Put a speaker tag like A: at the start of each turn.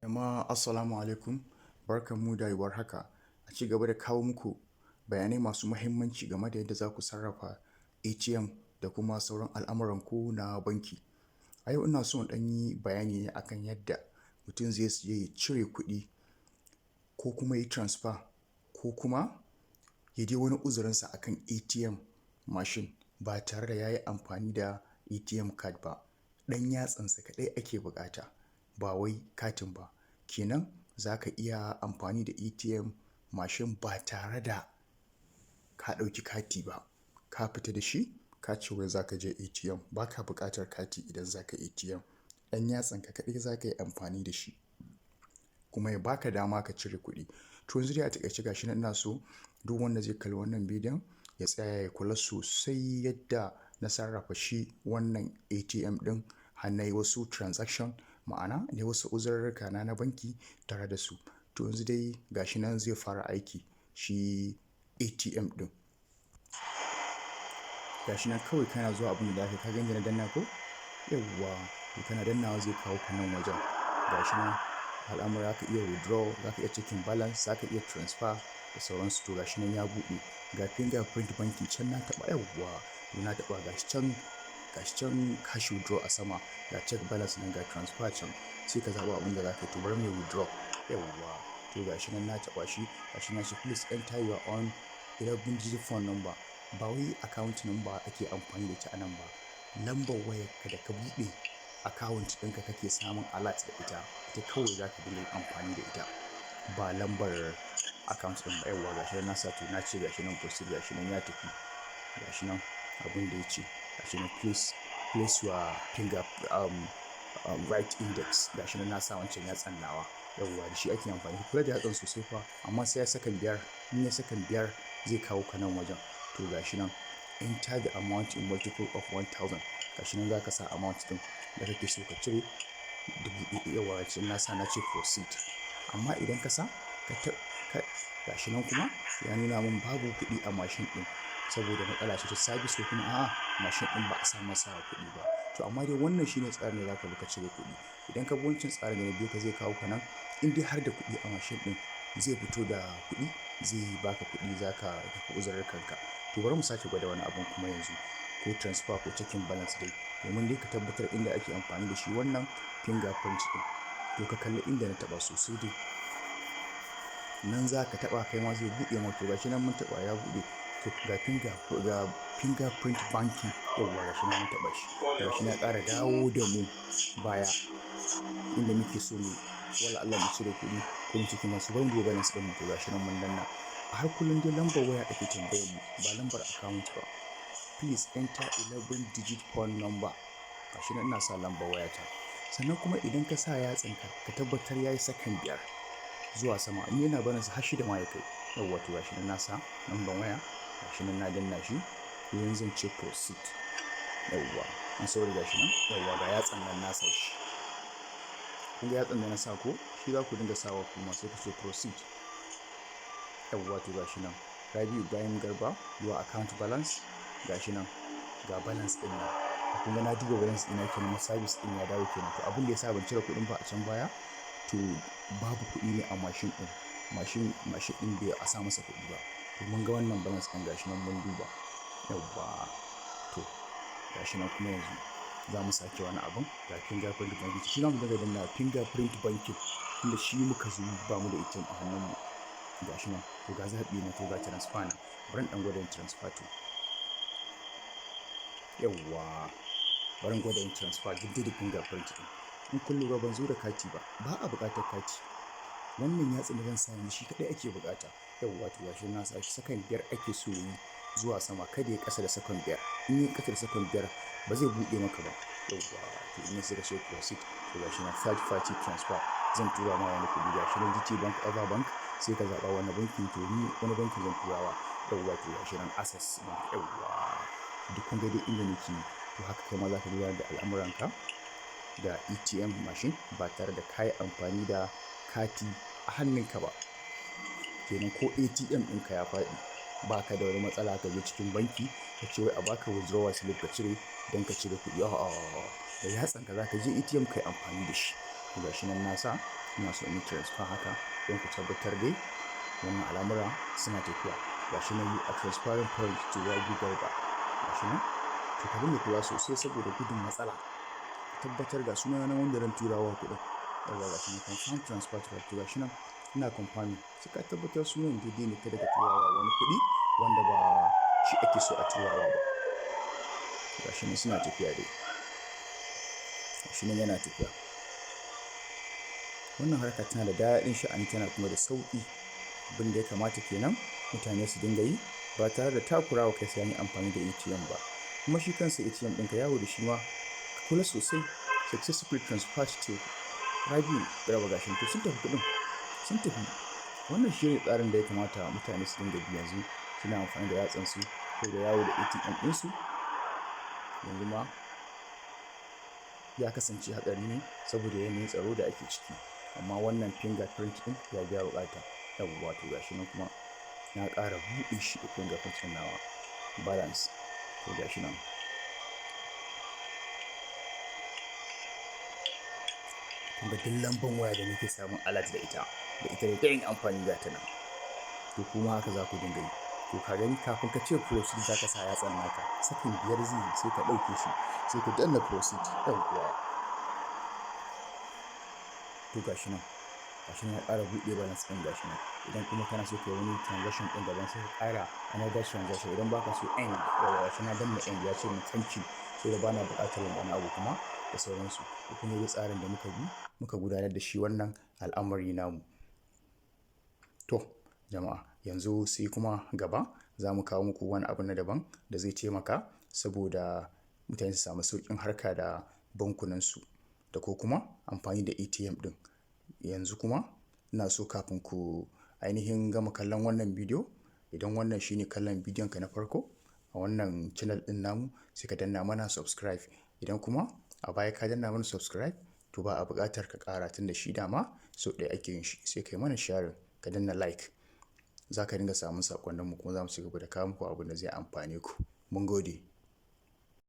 A: Jama'a, assalamu alaikum, barkanmu da warhaka. A ci gaba da kawo muku bayanai masu muhimmanci game da yadda za ku sarrafa ATM da kuma sauran al'amuranku na banki. A yau ina so in ɗan yi bayani ne akan yadda mutum zai je ya cire kuɗi ko kuma ya yi transfer ko kuma ya je wani uzurinsa akan ATM machine ba tare da ya yi amfani da ATM card ba. Ɗan yatsansa kaɗai ake buƙata, ba wai katin ba. Kenan za ka iya amfani da ATM machine ba tare da ka ɗauki kati ba, ka fita da shi ka ce wai za ka je ATM. Ba ka buƙatar kati idan za ka ATM. Ɗan yatsanka kaɗai za ka yi amfani da shi kuma ya baka dama ka cire kuɗi. To, yanzu dai a taƙaice, ga shi nan ina so duk wanda zai kalli wannan bidiyon ya tsaya ya kula sosai yadda na sarrafa shi wannan ATM ɗin har na yi wasu transaction, ma'ana na yi wasu uzururruka na na banki tare da su. To, yanzu dai ga shi nan zai fara aiki shi ATM ɗin. Ga shi nan, kawai kana zuwa, abin da za ka yi, ka ga inda na danna ko? Yawwa, to kana dannawa zai kawo ka nan wajen. Ga shi nan al'amura, za ka iya withdraw, za ka iya checking balance, za ka iya transfer da sauransu. To, ga shi nan ya buɗe. Ga fingerprint banking can na taɓa, yawwa, to na taɓa, ga shi can, ga shi can cash withdraw a sama, ga check balance nan, ga transfer can, sai ka zaɓi abin da za ka yi. To, bari mu yi withdraw. Yawwa, to ga shi nan na taɓa shi, ga shi nan shi "Please enter your own 11 digit phone number." Ba wai account number ake amfani da ita a nan ba. Lambar wayarka da ka buɗe account ɗinka kake samun alert da ita, ita kawai za ka dinga amfani da ita, ba lambar account ɗin ba. Yawwa, ga shi nan na sa, to na ce ga shi nan proceed, ga shi nan ya tafi. Ga shi nan abin da ya ce, ga shi nan "Please place your finger right index." Ga shi nan na sa wancan yatsan nawa. Yawwa, da shi ake amfani. Kula da yatsan sosai fa, amma sai ya sakan 5. In ya sakan 5 zai kawo ka nan wajen. To, ga shi nan "Enter the amount in multiple of 1000." Ga shi nan za ka sa amount ɗin da kake so ka cire, 1000. Yawwa, na sa, na ce proceed. Amma idan ka sa ka, ga shi nan kuma ya nuna min babu kuɗi a mashin ɗin saboda matsala ce ta service ko kuma a'a, mashin ɗin ba a sa masa kuɗi ba. To, amma dai wannan shine tsarin da za ka bi ka cire kuɗi. Idan ka bi wancan tsarin da na biyo ka, zai kawo ka nan. In dai har da kuɗi a mashin ɗin, zai fito da kuɗi, zai baka kuɗi, za ka tafi uzururkanka. To, bari mu sake gwada wani abun kuma yanzu, ko transfer ko checking balance dai, domin dai ka tabbatar inda ake amfani da shi wannan fingerprint ɗin. To, ka kalli inda na taɓa sosai dai. Nan za ka taɓa, kai ma zai buɗe maka. To, ga shi nan mun taɓa, ya buɗe. To, ga fingerprint banking. Yawwa, ga shi nan mun taɓa shi. Ga shi nan ya ƙara dawo da mu baya inda muke so mu wala Allah mu cire kuɗi ko mu ciki masu. Bari mu duba balance ɗin mu. To, ga shi nan mun danna. A har kullum dai lambar waya ake tambayar mu, ba lambar account ba. "Please enter 11 digit phone number." Ga shi nan ina sa lambar wayata. Sannan kuma idan ka sa yatsanka, ka tabbatar ya yi sakan 5 zuwa sama. Ni yana barin sa har 6 ma ya kai. Yawwa, to ga shi nan na sa lambar waya. Ga shi nan na danna shi. To, yanzu zan ce proceed. Yawwa, an sauri, ga shi nan. Yawwa, ga yatsan nan na sa shi. Kun ga yatsan da na sa ko? Shi za ku dinga sawa kuma, sai ku ce proceed. Yawwa, to ga shi nan. Rabi'u Ibrahim Garba, your account balance. Ga shi nan. Ga balance ɗin nan. Kun ga na duba balance ɗina kenan, service ɗin ya dawo kenan. To, abin da ya sa ban cire kuɗin ba a can baya, to babu kuɗi ne a mashin ɗin. Mashin ɗin bai a sa masa kuɗi ba. To, mun ga wannan balance ɗin, ga shi nan mun duba. Yawwa, to ga shi nan kuma yanzu za mu sake wani abun. Ga fingerprint banking. Shi za mu dinga danna, fingerprint banking, tunda shi muka zo, ba mu da ATM a hannunmu. Ga shi nan. To, ga zaɓi na, to ga transfer na. Bari in ɗan gwada yin transfer to. Yawwa, bari in gwada yin transfer duk dai da fingerprint ɗin. In kun lura, ban zo da kati ba, ba a buƙatar kati. Wannan yatsun da zan sa yanzu shi kaɗai ake buƙata. Yawwa, to gashi na sa shi, sakan 5 ake so yayi zuwa sama, kada ya ƙasa da sakan 5. In ya ƙasa da sakan 5, ba zai buɗe maka ba. Yawwa, to in sai ka ce proceed. To, gashi nan third party transfer, zan tura ma wani kuɗi, gashi nan GT Bank, other bank, sai ka zaɓa wani bankin. To, ni wani bankin zan turawa. Yawwa, to gashi nan Access Bank. Yawwa, duk kun ga dai inda nake. To, haka kai ma za ka gudanar da al'amuranka da ATM machine ba tare da ka yi amfani da kati a hannunka ba. Kenan ko ATM ɗinka ya faɗi, ba ka da wani matsala ka je cikin banki ka ce wai a baka withdrawal slip ka cire don ka cire kuɗi. A'a, da yatsanka za ka je ATM ka yi amfani da shi. To, gashi nan na sa, Ina so in yi transfer haka don ku tabbatar dai wannan al'amura suna tafiya. Gashi nan, "You are transferring funds to Rabi Garba." Gashi nan. To, ka dinga kula sosai saboda gudun matsala. Ka tabbatar ga sunana nan wanda zan turawa kuɗin. Yawwa, gashi nan, "Confirm transfer to." To, gashi nan ina confirming. Sai ka tabbatar sunan daidai ne, kada ka turawa wani kuɗi wanda ba shi ake so a turawa ba. Gashi nan suna tafiya dai. Gashi nan yana tafiya. Wannan harka tana da daɗin sha'ani, tana kuma da sauƙi. Abin da ya kamata kenan mutane su dinga yi ba tare da takurawa kai sai an yi amfani da ATM ba. Kuma shi kansa ATM ɗinka, yawo da shi ma ka kula sosai. "Successfully transferred to Rabiu Garba." Gashi. To, sun tafi, kuɗin sun tafi. Wannan shi ne tsarin da ya kamata mutane su dinga bi yanzu, suna amfani da yatsansu ko da yawo da ATM ɗinsu. Yanzu ma ya kasance hatsari ne saboda yanayin tsaro da ake ciki. Amma wannan fingerprint ɗin ya biya buƙata. Yawwa, to gashi nan kuma na ƙara buɗe shi da fingerprint ɗin nawa. Balance. To, gashi nan. Kun ga duk lambar waya da nake samun alert da ita da yin amfani da ta nan. To, kuma haka za ku dinga yi. To, ka gani, kafin ka ce proceed, za ka sa yatsan naka. Sakan 5 zai yi, sai ka ɗauke shi, sai ka danna proceed. Yawwa. To, gashi nan. Gashi nan ya ƙara buɗe balance ɗin, gashi nan. Idan kuma kana so ka yi wani transaction ɗin daban, sai ka ƙara another transaction. Idan ba ka so, end. Yawwa, gashi na danna end, ya ce min thank you, saboda bana buƙatar yin wani abu kuma da sauransu. To, kun ga tsarin da muka bi muka gudanar da shi wannan al'amari namu. To jama'a, yanzu sai kuma gaba za mu kawo muku wani abu na daban da zai taimaka saboda mutane su samu sauƙin harka da bankunansu da ko kuma amfani da ATM ɗin. Yanzu kuma ina so kafin ku ainihin gama kallon wannan bidiyo, idan wannan shine kallon bidiyon ka na farko a wannan channel ɗin namu, sai ka danna mana subscribe. Idan kuma a baya ka danna mana subscribe, to ba a buƙatar ka ƙara, tun da shi dama sau ɗaya ake yin shi. Sai ka yi mana sharing, ka danna like. Za ka dinga samun saƙonninmu kuma za mu ci gaba da kawo muku abin da zai amfane ku. Mun gode.